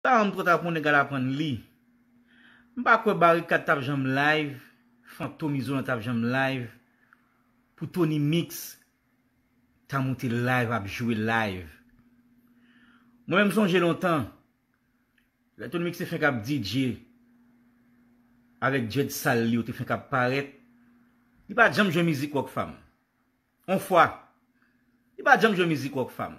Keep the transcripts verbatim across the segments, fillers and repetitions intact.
Sa m twò ta pou nèg al aprann li. M pa kwè Barikat t ap janm live, Fantom Izolan t ap janm live, pou Tony Mix ta moute live, ap jwe live. Mwen menm sonje lontan, lè Tony Mix te fenk ap D J avèk dread sal li yo te fenk ap parèt, li pa t janm jwe mizik Rockfam. On fwa. Li pa t janm jwe mizik Rockfam.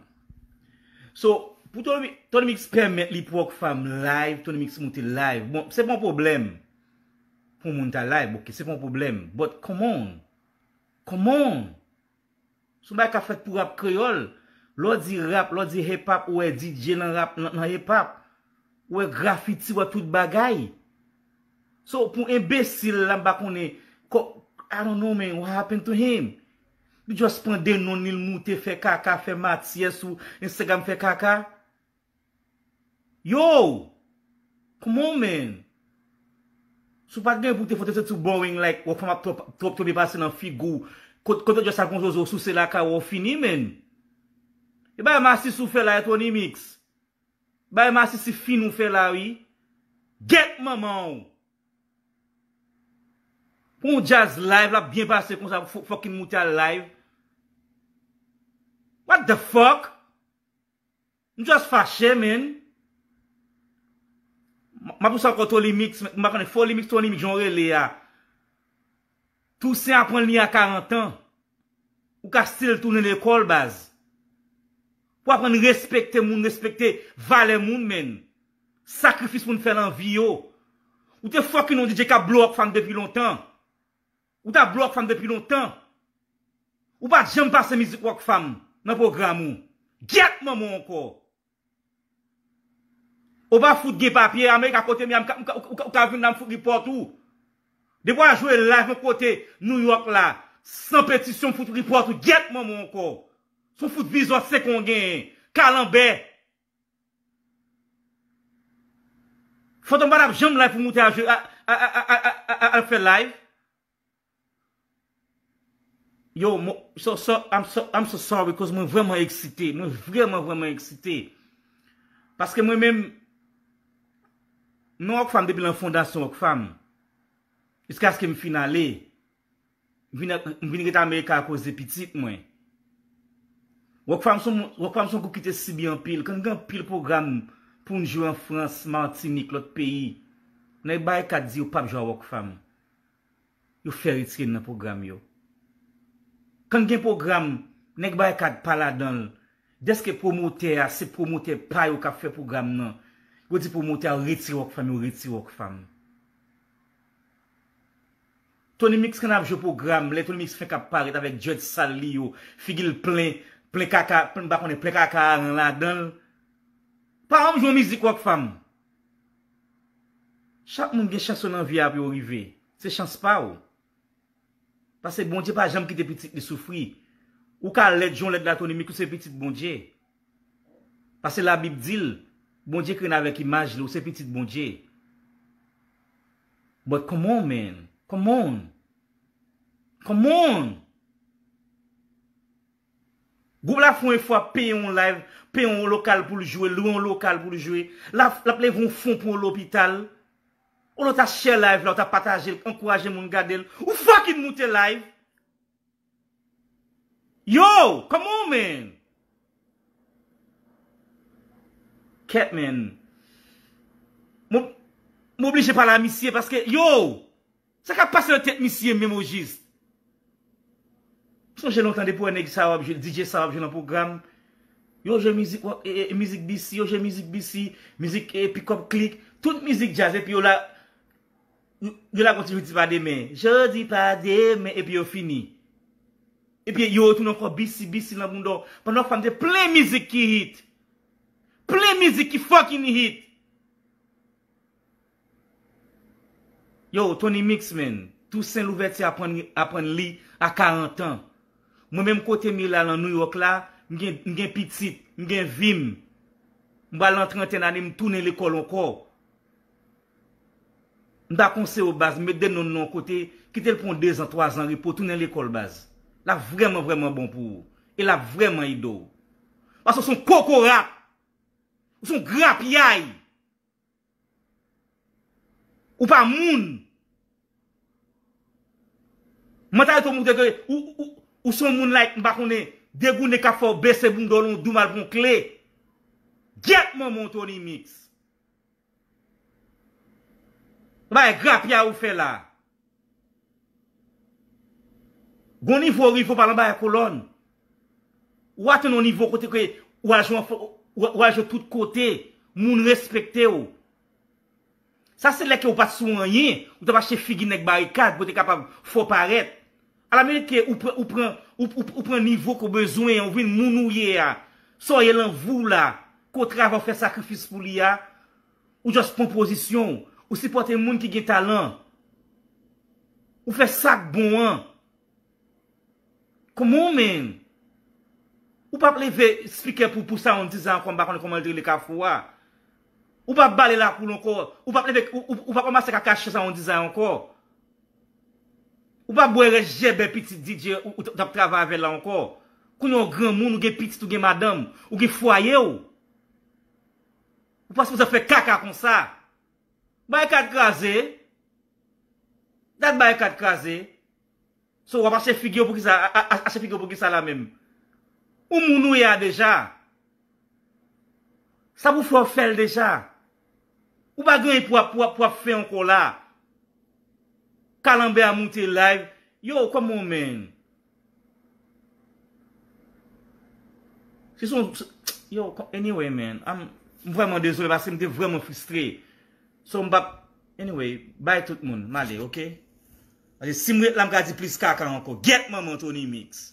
So, pou Tony, Tony Mix pèmèt li pou Rockfam live, Tony Mix moute live. Bon, se pa yon pwoblèm pou moun ta live, ok, se pa yon pwoblèm. But come on. Come on. Se yon bagay k ap fèt pou rap kreyòl. Lè w di rap, lè w di hip hop, ou wè D J nan rap, nan, nan hip hop. Ou wè grafiti, ou wè tout bagay. So, pou enbesil la, m pa konnen, ko-, I don't know, man, what happened to him? Li just pran de non li, l moute, fè kaka, fè matyè sou Instagram, fè kaka. Yo! Come on, man! Si w pa t gen pou te foto se sou boring, like, Rockfam ap twòp, twòp, twòp pase nan figi w. Kot-, kote just al pran zozo, souse lakay ou, fini, man! E bay masisi w fè la, e Tony Mix. Bay masisi fin ou fè la, wi. Gyèt manman w. Pou yon jazz live, l ap byen pase konsa, fò, fòk li moute al live. What the fuck? M just fache, man. M, m ap di sa ankò, Tony Mix, m pa konnen Foli Mix, Tony Mix, jan w rele a. Toussaint aprann li a karant an. Ou ka still tounen lekòl, baz. Pou aprann respekte moun, respekte valè moun, man. Sakrifis moun fè nan vi yo. Ou te fucking yon D J k ap blow Rockfam depi lontan. Ou t ap blow Rockfam depi lontan. Ou pa t janm pase mizik Rockfam nan pwogram ou. Gyèt manman w ankò. Ou pa fout gen papye, Amerika kote m ye a, m ka, m ka, ou ka, ou ka vin la, m fout report ou. Depi w al jwe live yon kote New York la, san petisyon, m fout report ou, gyèt manman w ankò. Se yon fout vizyon se kon w genyen. Kalanbè. Fantom pa t ap janm live pou moute a jwe, a, a, a fè live. Yo, mo-, so, so, I'm so, I'm so sorry, cause mwen vrèman eksite. Mwen vrèman, vrèman eksite. Paske mwen menm, nan Rockfam depi nan fondasyon Rockfam, jiskaske m fin ale, m vin, m vin ret Amerika akoz de pitit mwen. Rockfam se yon, Rockfam se yon gwoup ki te sibi anpil. Kan gen anpil pwogram pou n jwe an Frans, Matinik, lòt peyi, nèg Barikat di yo p ap jwe a Rockfam. Yo fè retire n nan pwogram yo. Kan gen pwogram, nèg Barikat pa ladan l. Dèske pwomotè a, se pwomotè pa yo k ap fè pwogram nan. Yo di pwomotè a retire Rockfam, yo retire Rockfam. Tony Mix konn ap jwe pwogram, lè Tony Mix fenk ap parèt avèk dread sal li yo, figi l plen, plen kaka, plen, m pa konnen, plen kaka aran ladan l. Pa janm jwe yon mizik Rockfam. Chak moun gen chans yo nan vi a pou yo rive. Se chans pa w. Paske Bondye pa janm kite pitit li soufri. Ou ka lèd jan w lèd la, Tony Mix, ou se pitit Bondye. Paske Labib di l, Bondye kreye n avèk imaj li, ou se pitit Bondye. But come on, man. Come on. Come on. Gwoup la fè yon efò, ap peye yon live, peye yon lokal pou l jwe, lwe yon lokal pou l jwe. L ap, l ap leve yon fon pou yon lopital. Olye w ta share live la, w ta pataje l, ankouraje moun gade l. Ou fucking moute live. Yo, come on, man. Kèt, man. Mwen, mwen oblije pale a misye paske, yo, sa k ap pase nan tèt misye menm ojis? M sonje lontan depi w wè nèg sa yo ap jwe, D J sa yo ap jwe nan pwogram. Yo jwe mizik, e, e, mizik B C, yo jwe mizik B C, mizik, e, Pick Up Click, tout mizik djaz, epi yo la, yo, yo la kontinye ti pa demen. Jodi pa demen, epi yo fini. Epi yo retounen ankò B C, B C nan bounda w. Pandan Rockfam te plen mizik ki hit. Plen mizik ki fucking hit. Yo, Tony Mix, man. Toussaint Louverture aprann, aprann li a karant an. Mwen menm kote m ye la nan New York la, m gen, m gen pitit, m gen vi m. M pral nan trantèn ane, m tounen lekòl ankò. M ta konseye w baz, met de non nan yon kote, kite l pran de zan, twa zan repo, tounen lekòl baz. L ap vrèman, vrèman bon pou ou. E l ap vrèman ede w. Paske w se yon kokorat. Ou se yon grapyay. Ou pa moun. Mantalite w montre ke ou, ou, ou se yon moun like, m pa konnen, degounen k ap fè w bese bounda w lan, w dou mal pran kle. Gyèt manman w, Tony Mix. Bagay grapya ou fè la. Gon nivo w rive, w pa nan bagay kolòn. Ou atenn yon nivo kote ke ou al jwe, ou al jwe tout kote, moun respekte w. Sa se lè ke ou pa t sou anyen, ou t ap achte figi nèg barikad pou te kapab fè w parèt. Alamerik ke ou pran, ou pran, ou, ou, ou pran nivo ke w bezwen, ou vin moun ou ye a. Sa w ye lan vi w la, ke w travay, w fè sakrifis pou li a, ou just pran pozisyon w, ou sipòte moun ki gen talan. Ou fè sa k bon an. Come on, man. Ou p ap leve speaker pou, pou sound design ankò, m pa konnen kòman l te rele Kafou a. Ou p ap bale lakou l ankò. Ou p ap leve, ou, ou, ou p ap ranmase kaka sound design ankò. Ou p ap bwè rès jèbè pitit D J ou, ou t ap travay avè l la ankò. Kounye a w granmoun, ou gen pitit, ou gen madanm, ou gen fwaye w. Ou pa sipoze fè kaka konsa. Bay kat kraze. Dat bay kat kraze. So, w ap achte figi yo pou kisa, a, a, a, achte figi yo pou kisa la menm? Ou moun ou ye a deja. Sa pou fè w fè l deja. Ou pa gen anyen pou ap, pou ap, pou ap fè ankò la. Kalanbè a moute live. Yo, come on, man. Se son, yo, anyway, man. I'm, m vrèman dezole paske m te vrèman fristre. So, m p ap, anyway, bay tout moun, m ale, oke? Paske si m ret la, m ka di plis kaka ankò. Gyèt manman Tony Mix.